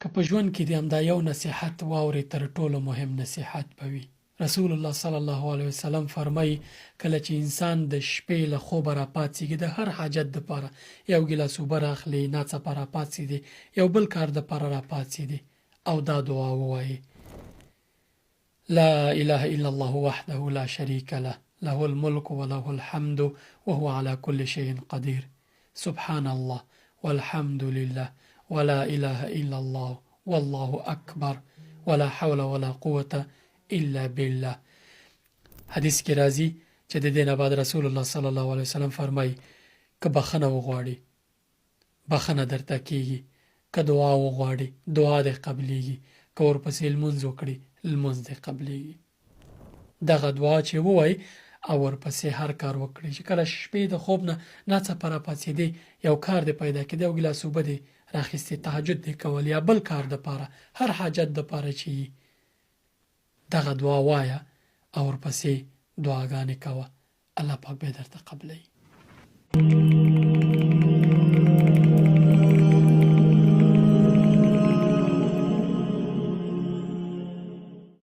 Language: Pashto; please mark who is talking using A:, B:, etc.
A: که په ژوند کې دې همدا یو نصیحت واورې تر ټولو مهم نصیحت به وي. رسول الله صلی الله علیه وسلم فرمایي، کله چې انسان د شپې له خوبه راپاڅیږي د هر حاجت دپاره یو ګیلاس اوبه راخلي، ناڅاپه راپاڅیدې، یو بل کار دپاره راپاڅیدې او دا دعا ووایې، لا اله الا الله وحده لا شریک له، له الملک وله الحمد وهو علی کل شیء قدیر، سبحان الله والحمد لله ولا اله الا الله والله اکبر ولا حول ولا قوة الا بالله. حدیث کې راځي چې د دې نه بعد رسول الله صلی الله علیه وسلم فرمایي، که بخښنه وغواړي بخښنه درته کیږي، که دعا وغواړي دعا دې قبلیږي، که ورپسې لمونځ وکړي لمونځ دې قبلیږي. دغه دعا چې ووایي او ورپسې هر کار وکړي، چې کله شپې د خوب نه ناڅاپه راپاڅېدې، یو کار دې پیدا کېدی، یو ګیلاس اوبه دې راخیستې، تهجد دې کول یا بل کار دپاره، هر حاجت دپاره چې یي، دغه دعا وایه او ورپسې دعاګانې کوه، الله پاک به یې درته قبلوي.